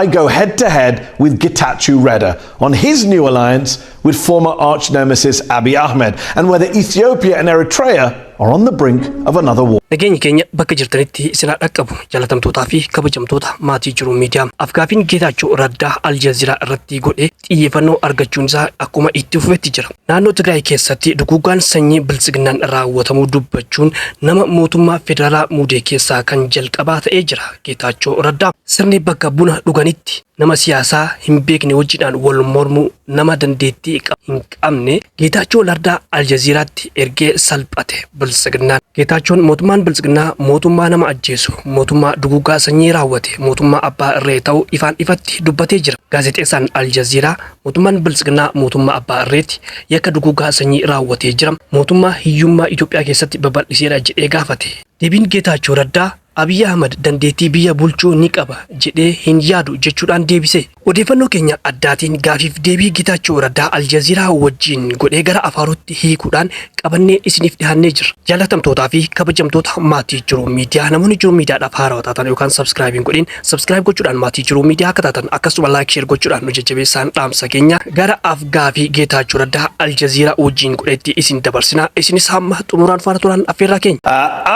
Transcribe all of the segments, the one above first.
I go head to head with Getachew Reda on his new alliance with former arch nemesis Abiy Ahmed and whether Ethiopia and Eritrea are on the brink of another war. Nageenyi keenya bakka jirtanitti isin haa dhaqqabu, jaalatamtootaa fi kabajamtoota maatii Jiruu Miidiyaa. Afgaafiin Geetaachoo Raddaa Aljaziiraa irratti godhe xiyyeeffannoo argachuun isaa akkuma itti fufetti jira. Naannoo Tigraay keessatti duguuggaan sanyii biltsiginnaan raawwatamuu dubbachuun nama mootummaa federaalaa muudee keessaa kan jalqabaa ta'ee jira. Geetaachoo Raddaa sirni bakka buna dhuganitti nama siyaasaa hin beekne wajjidhaan wal mormuu, nama dandeettii hin qabne Geetaachoo Raddaa Aljaziiraatti ergee salphate biltsiginnaan. Geetaachoon mootummaan biltsiginnaa mootummaa nama ajjeesu, mootummaa duguuggaa sanyii raawwate, mootummaa abbaa irree ta'uu ifaan ifatti dubbatee jira. Gaazexeessaan Aljaziiraa mootummaan biltsiginnaa mootummaa abbaa irreetti, yakka duguuggaa sanyii raawwatee jira, mootummaa hiyyummaa Itoophiyaa keessatti babal'iseera jedhee gaafate. Deebiin Geetaachoo Raddaa Abiyyi Ahmad dandeettii biyya bulchuu ni qaba jedhee hin yaadu jechuudhaan deebise. Odeeffannoo keenya addaatiin gaafiif deebii Geetaachoo Raddaa Aljaziiraa wajjin godhee gara afaarutti hiikuudhaan qabannee isiniif dhiyaannee jira. Jaalatamtootaa fi kabajamtoota maatii Jiruu Miidiyaa, namoonni Jiruu Miidiyaadhaaf haarawaa taatan yookaan subscribe hin godhin, subscribe gochuudhaan maatii Jiruu Miidiyaa akka taatan, akkasuma like, share gochuudhaan nu jajjabeessaan dhaamsa keenya. Gara afgaafii Geetaachoo Raddaa Aljaziiraa wajjin godhetti isin dabarsina. Isinis hamma xumuraan faana turan affeerraa keenya.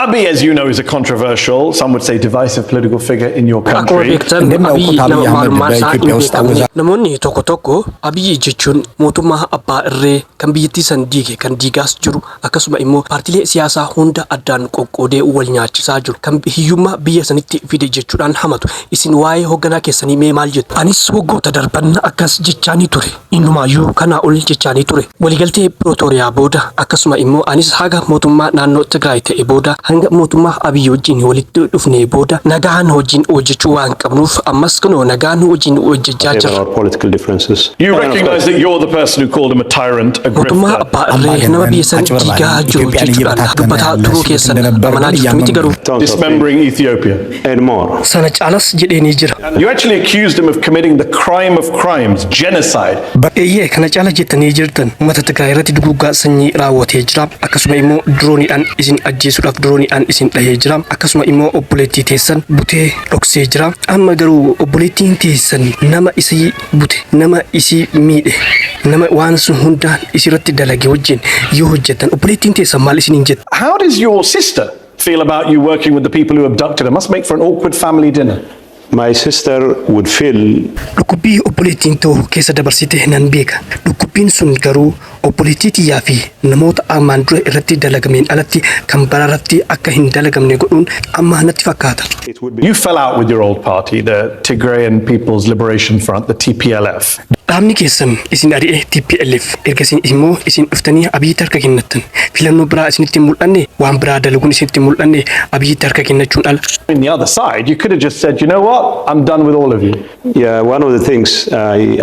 Abiy, as you know, is a controversial, some would say divisive political figure in your Akkuma country. beektan እንደሚያውቁት Abiyyi አብይ nama አህመድ maalummaan isaa hin በኢትዮጵያ ውስጥ beekamne. አወዛ Namoonni tokko tokko Abiyyi jechuun mootummaa abbaa irree kan biyyattii san diige, kan diigaas jiru, akkasuma immoo paartiilee siyaasaa hunda addaan qoqqoodee wal nyaachisaa jiru, kan hiyyummaa biyya sanitti fide jechuudhaan hamatu. Isin waa'ee hoogganaa keessanii mee maal jettu? Anis waggoota darban akkas jechaanii ture. Innumaayyuu kanaa ol jechaanii ture. Waliigaltee Pirootooriyaa booda, akkasuma immoo anis haga mootummaa naannoo Tigraay ta'e booda, hanga mootummaa Abiyyi wajjin walitti dhufnee booda, nagaan wajjin hojjechuu waan qabnuuf ammas kunoo nagaan wajjin hojjechaa whatever jirra. our political differences. You And of recognize course, that you're the person who called him a tyrant, a Mootummaa grifter. abbaa irree, nama biyya san አጭበርባሪ diigaa jiru ኢትዮጵያን jechuudhaan እየበታተነ dubbataa ያለ turuu ሲሉት keessan እንደነበር amanaa ግን jirtu miti እያመኑ garuu? Tons of things Dismembering Ethiopia. and more. Sana caalas jedheenii jira. You actually accused him of committing the crime of crimes, genocide. Eeyyee, kana caala jettanii jirtan. Uummata Tigraay irratti duguuggaa sanyii raawwatee jira. Akkasuma immoo dirooniidhaan isin ajjeesuudhaaf dirooniidhaan isin dhahee jira. Akkasuma immoo obboleettii teessan butee dhoksee jira. Amma garuu obboleettiin teessan nama isii bute, nama isii miidhe, nama waan sun hundaan isirratti dalage wajjin yoo hojjettan obboleettiin teessan maal isiniin jette? How does your sister feel about you working with the people who abducted her? Must make for an awkward family dinner. My sister would feel Dhukkubbii obboleettiin ta'u keessa dabarsite nan beeka. Dhukkubbiin sun garuu obboleettii tiyyaa fi namoota armaan dura irratti dalagameen alatti kan bararatti akka hin dalagamne godhuun amma natti fakkaata. It would be You fell out with your old party, the Tigrayan People's Liberation Front, the TPLF. Dhaabni keessan isin ari'e TPLF, ergasii immoo isin dhuftanii Abiyyitti harka kennattan. Filannoo biraa isinitti hin mul'anne, waan biraa dalaguun isinitti hin mul'anne Abiyyitti harka kennachuun ala? On the other side, you could have just said, "You know what, I'm done with all of you." Yeah, one of the things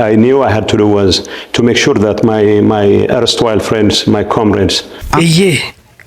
I knew I had to do was to make sure that my erstwhile friends, my comrades, Eeyyee,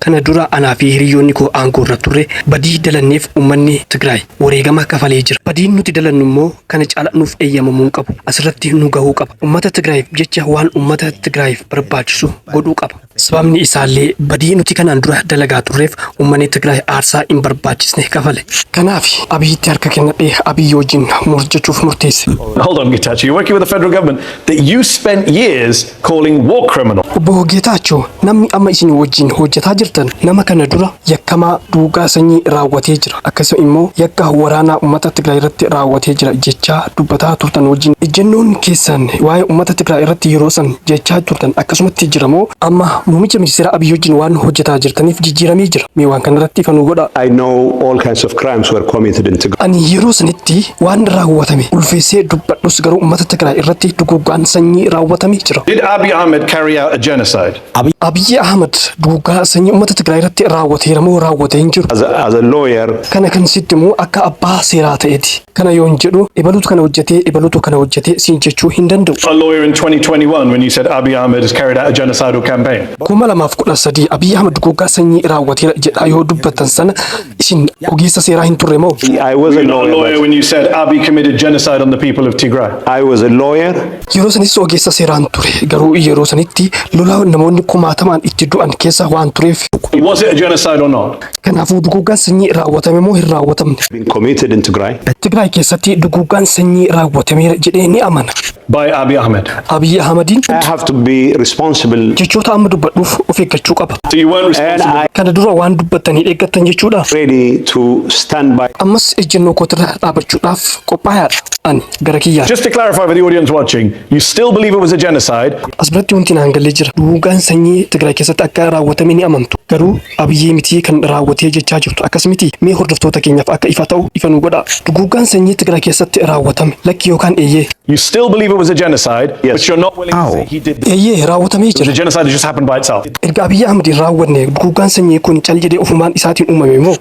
kana dura anaa fi hiriyoonni koo aangoo irra turre badii dalanneef uummanni Tigraay wareegama kafalee jira. Badiin nuti dalannu immoo kana caala nuuf eeyyamamuu hin qabu. Asirratti nu gahuu qaba. Uummata Tigraayiif jecha waan uummata Tigraayiif barbaachisu godhuu qaba. Sababni isaallee badii nuti kanaan dura dalagaa turreef uummanni Tigraay aarsaa hin barbaachisne kafale. Kanaaf Abiyyitti harka kennadhee Abiyyi wajjin hojjechuuf murteesse. Hold on, Getachew. You're working with the federal government that you spent years calling war criminal. Obbo Geetaachoo, namni amma isin wajjin hojjetaa jirtan nama kana dura yakkamaa duugaa sanyii raawwatee jira. Akkasuma immoo yakka waraanaa uummata Tigraay irratti raawwatee jira jechaa dubbataa turtan wajjin ejjennoon keessan waa'ee uummata Tigraay irratti yeroo san jechaa turtan akkasumatti jira moo amma muummicha ministeera Abiyyi wajjin waan hojjetaa jirtaniif jijjiiramee jira? Mee waan kanarratti ifa nuu godhaa. I know all kinds of crimes were committed in Tigray. Ani yeroo sanitti waan raawwatame ulfeessee dubbadhus, garuu uummata Tigraay irratti duguuggaan sanyii raawwatamee jira. Did Abiy Ahmed carry out a genocide? Abiyyi Ahmad duguuggaa sanyii uummata Tigraay irratti raawwateera moo raawwatee hin jiru? As a lawyer, Kana kan sitti immoo akka abbaa seeraa ta'eeti. Kana yoon jedhu ebaluutu kana hojjetee, ebaluutu kana hojjetee siin jechuu hin danda'u. A lawyer in 2021 when you said Abiy Ahmed has carried out a genocidal campaign. 2013 Abiyyi Ahmad duguuggaa sanyii raawwateera jedhaa yoo dubbattan sana isin ogeessa seeraa hin turre moo? I was Were a you not a lawyer, lawyer but when you said Abiy committed genocide on the people of Tigray? I was a lawyer. Yeroo sanis ogeessa seeraan ture, garuu yeroo sanitti lola namoonni kumaatamaan itti du'an keessa waan tureef Was it a genocide or not? Kanaafuu duguuggaan sanyii raawwatame moo hin raawwatamne? Been committed in Tigray. Tigraay keessatti duguuggaan sanyii raawwatameera jedhee ni amana. By Abiy Ahmed. Abiyyi Ahmadiin. I have to be responsible. Jechoota amma dubbadhuuf of eeggachuu qaba. So you weren't And responsible. I Kana dura waan dubbattanii eeggattan jechuudha. ready to stand by. Ammas ejjennoo kootirra dhaabachuudhaaf qophaayaadha. Ani gara kiyyaan. Just to clarify for the audience watching, you still believe it was a genocide. As biratti wanti naan galle jira. Duguuggaan sanyii Tigraay keessatti akka raawwatame ni amantu. Garuu Abiyyee miti kan raawwatee jechaa jirtu. Akkas miti? Mee hordoftoota keenyaaf akka ifa ta'u ifa nu godha. Duguuggaan sanyii Tigraay keessatti raawwatame, lakki yookaan eeyyee? You still believe it was a genocide, Yes. but you're not willing to say he did this. Eeyyee, raawwatamee It was jira. a genocide that just happened by itself. Erga Abiyyi Ahmad hin raawwanne, duguuggaan sanyii kun cal jedhee ofumaan isaatiin uumame moo?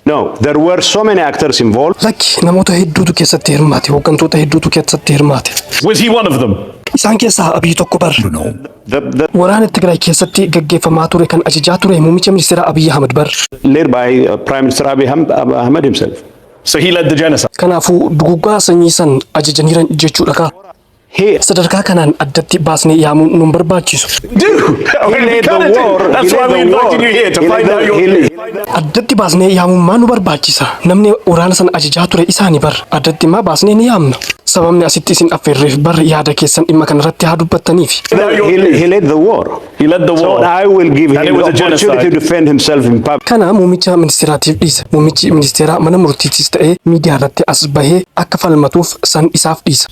No, there were so many actors involved. Lakki, namoota hedduutu keessatti hirmaate, hooggantoota hedduutu keessatti hirmaate. Was he one of them? Isaan keessaa Abiyyi tokko bar. The Waraana Tigraay keessatti gaggeeffamaa ture kan ajajaa ture muummicha ministeera Abiyyi Ahmad bar. Led by Prime Minister Abiy Ahmed himself. So he led the genocide. Kanaafuu duguuggaa sanyii san ajajaniiran jechuudha kaa. He Sadarkaa kanaan addatti baasnee yaamuun nun barbaachisu. Do! He led the Kinda do. war. That's He why led we the invited war. you here to He find led out the- your he views. Addatti baasnee yaamuun maa nu barbaachisa? Namni waraana sana ajajaa ture isaani bar. Addatti maa baasnee ni yaamna? Sababni asitti isin affeerreef bar yaada keessan dhimma kanarratti haa dubbattaniif. He led the war. He led the So war. I will give And him it was the a genocide. opportunity to defend himself in public. Kana muummicha ministeeraatiif dhiisa. Muummichi ministeeraa mana murtiitis ta'ee miidiyaa irratti as bahee akka falmatuuf san isaaf dhiisa.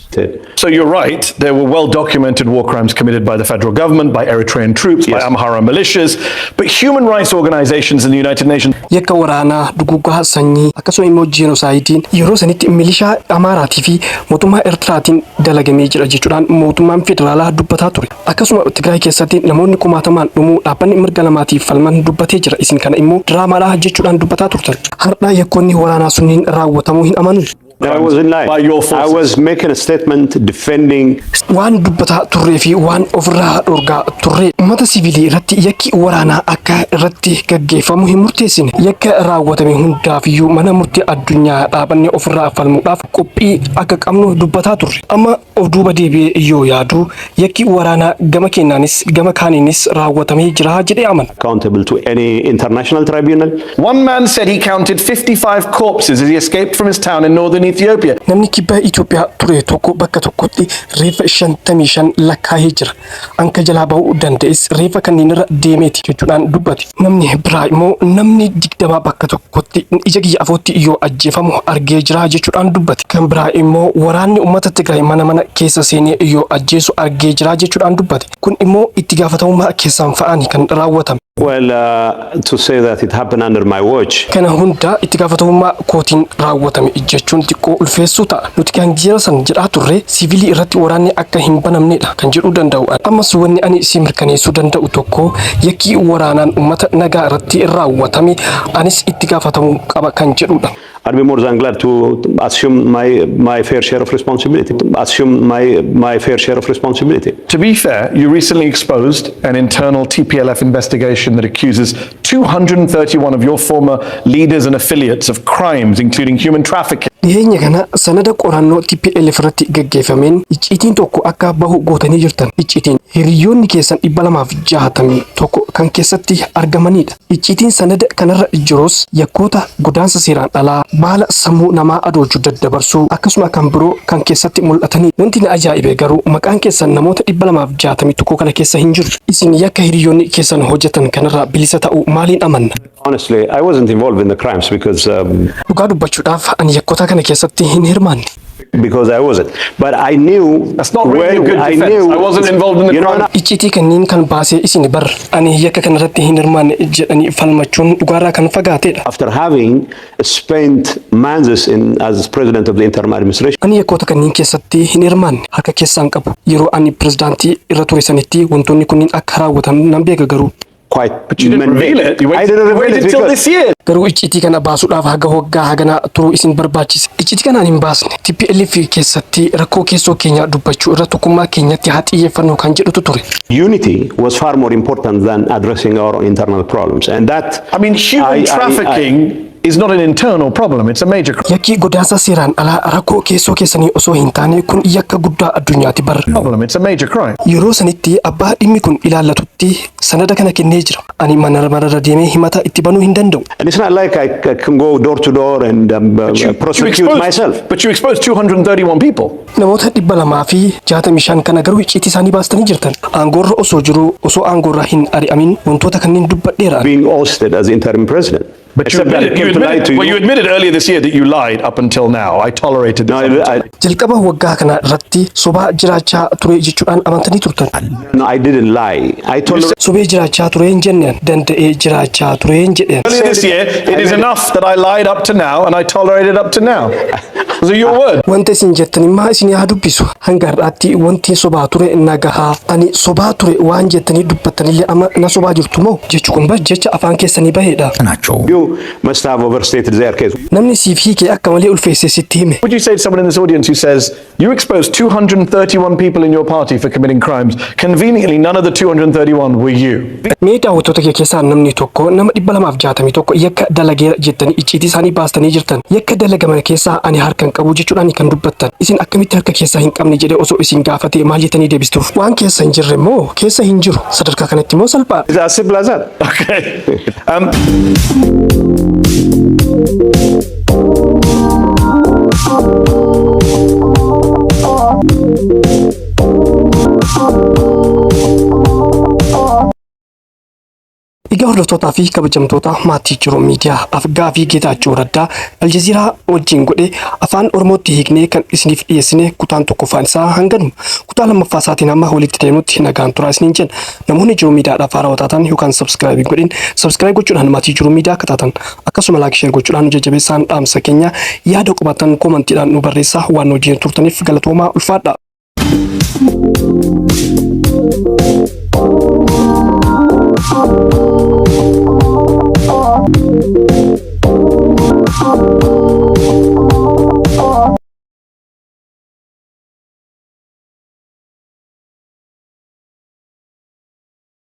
So you're right, there were well documented war crimes committed by the federal government, by Eritrean troops, by Amhara militias, but human rights organizations in the United Nations Yakka waraanaa, duguuggaa sanyii, akkasuma immoo jeenosaayidiin yeroo sanitti milishaa Amaaraatii fi mootummaa Eertiraatiin dalagamee jira jechuudhaan mootummaan federaalaa dubbataa ture. Akkasuma Tigraay keessatti namoonni kumaatamaan dhumuu dhaabbanni mirga namaatiif falman dubbatee jira. Isin kana immoo diraamaadha jechuudhaan dubbataa turtan. Har'a yakkoonni waraanaa sunniin raawwatamuu hin amanu? I wasn't lying. By your I forces. was making a statement defending Waan dubbataa turree fi waan ofirraa dhorgaa turree, uummata siviilii irratti yakki waraanaa akka irratti gaggeeffamu hin murteessine. Yakka raawwatame hundaafiyyuu mana murtii addunyaa dhaabannee ofirraa falmuudhaaf qophii akka qabnu dubbataa turre. Amma of duuba deebi'ee yoo yaadu, yakki waraanaa gama kennaanis gama kaaniinis raawwatamee jira jedhee amana. Accountable to any international tribunal. One man said he counted 55 corpses as he escaped from his town in northern Ethiopia. Namni kibba Itoophiyaa ture tokko bakka tokkotti reeffa 55 lakkaa'ee jira. Anka jalaa bahuu danda'es reeffa kanneen irra deemeeti jechuudhaan dubbate. Namni biraa immoo namni 20 bakka tokkotti ija kiyya afootti yoo ajjeefamu argee jira jechuudhaan dubbate. Kan biraa immoo waraanni uummata Tigraay mana mana keessa seenee yoo ajjeesu argee jira jechuudhaan dubbate. Kun immoo itti gaafatamummaa keessaan fa'aani kan raawwatame. Well, to say that it happened under my watch, Kana hunda itti gaafatamummaa kootiin raawwatame jechuun xiqqoo ulfeessuu ta'a. Nuti kan jira san jedhaa turre siviilii irratti waraanni akka hin banamnedha kan jedhuu danda'u. Ammas wanni ani si mirkaneessuu danda'u tokko, yakki waraanaan uummata nagaa irratti raawwatame anis itti gaafatamuu qaba kan jedhudha. I'd be more than glad to assume my fair share of responsibility. Assume my fair share of responsibility. To be fair, you recently exposed an internal TPLF investigation that accuses 231 of your former leaders and affiliates of crimes, including human trafficking. Dhiyeenya kana sanada qorannoo TPLF irratti gaggeeffameen icciitiin tokko akka bahu gootanii jirtan. Icciitiin hiriyoonni keessan 261 kan keessatti argamanidha. Icciitiin sanada kanarra jirus yakkoota godaansa seeraan alaa, baala sammuu namaa adoochu daddabarsuu, akkasuma kan biroo kan keessatti mul'atanii. Wanti na ajaa'ibe garuu maqaan keessan namoota 261 kana keessa hin jiru. Isin yakka hiriyoonni keessan hojjetan kanarraa bilisa ta'uu maaliin amanna? Honestly, I wasn't involved in the crimes because Dhugaa dubbachuudhaaf ani yakkoota kana keessatti hin hirmaanne. because I wasn't. But I knew That's not really a good I defense. knew I wasn't involved in the crime. Icciitii kanneen kan baasee isin bar, ani yakka kanarratti hin hirmaanne jedhanii falmachuun dhugaarraa kan fagaatedha. After having spent months in as president of the interim administration, Ani yakkoota kanneen keessatti hin hirmaanne, harka keessaan qabu. Yeroo ani pirezidaantii irra ture sanitti wantoonni kunniin akka raawwatan nan beeka garuu. Quite But you didn't reveal it. You I waited, didn't you reveal waited it till because this year. Garuu icciitii kana baasuudhaaf haga waggaa haganaa turuu isin barbaachise. Icciitii kanaan hin baasne. TPLF keessatti rakkoo keessoo keenya dubbachuu irra tokkummaa keenyatti haa xiyyeeffannu kan jedhutu ture. Unity was far more important than addressing our internal problems, and that I mean, human trafficking is not an internal problem, it's a major Yakki godaansa seeraan alaa rakkoo keessoo keessanii osoo hin taane, kun yakka guddaa addunyaati bar. problem, it's a major crime. Yeroo sanitti abbaa dhimmi kun ilaallatutti sanada kana kennee jira. Ani mana manarra deemee himata itti banuu hin danda'u. And it's not like I can go door to door and prosecute myself. But you exposed 231 people. Namoota 265 kana garuu icciitii isaanii baastanii jirtan. Aangoorra osoo jiru, osoo aangoorra hin ari'amin wantoota kanneen dubbadheera. Being ousted as interim president. But you Except that I admitted, you came to lie admitted, to you. well, you admitted earlier this year that you lied up until now. I tolerated this. No, I Jalqaba waggaa kana irratti sobaa jiraachaa ture jechuudhaan amantanii turtan. No, I didn't lie. I tolerated. Sobee jiraachaa ture hin jenneen, danda'ee jiraachaa ture hin jedheen. Earlier this year, it is enough that I lied up to now and I tolerated up to now. Those are your words. Wanta isin jettan immoo isin haa dubbisu. Hanga har'aatti wanti sobaa ture nagahaa. Ani sobaa ture waan jettanii dubbattanillee amma na sobaa jirtu moo? Jechi kun bar jecha afaan keessanii baheedha. ናቸው። You must have overstated their case. Namni siif hiike akka malee ulfeessee sitti hime. Would you say to someone in this audience who says, you exposed 231 people in your party for committing crimes? Conveniently, none of the 231 were you. Mee daawwattoota kee keessaa namni tokko nama 261 yakka dalageera jettanii icciitii isaanii baastanii jirtan. Yakka dalagaman keessaa ani harka hin qabu jechuudhaan kan dubbattan. Isin akkamitti harka keessaa hin qabne jedhee osoo isin gaafate maal jettanii deebistuuf? Waan keessa hin jirre immoo keessa hin jiru. Sadarkaa kanatti immoo salphaadha. It's as simple as that. Okay. Egaa hordoftootaa fi kabajamtoota maatii Jiruu Miidiyaa, afgaaffii Geetaachoo Raddaa Aljaziiraa wajjin godhe afaan Oromootti hiiknee kan isiniif dhiyeessine kutaan tokkoffaan isaa hanganuma. Kutaa lammaffaa isaatiin hamma walitti deemnutti nagaan turaa isiniin jenna. Namoonni Jiruu Miidiyaadhaaf haarawaa taatan yookaan subscribe hin godhin, subscribe gochuudhaan maatii Jiruu Miidiyaa akka taatan, akkasuma like, share gochuudhaan nu jajjabeessaan dhaamsa keenya. Yaada qabaatan commentiidhaan nu barreessaa. Waan wajjin turtaniif galatoomaa, ulfaadha.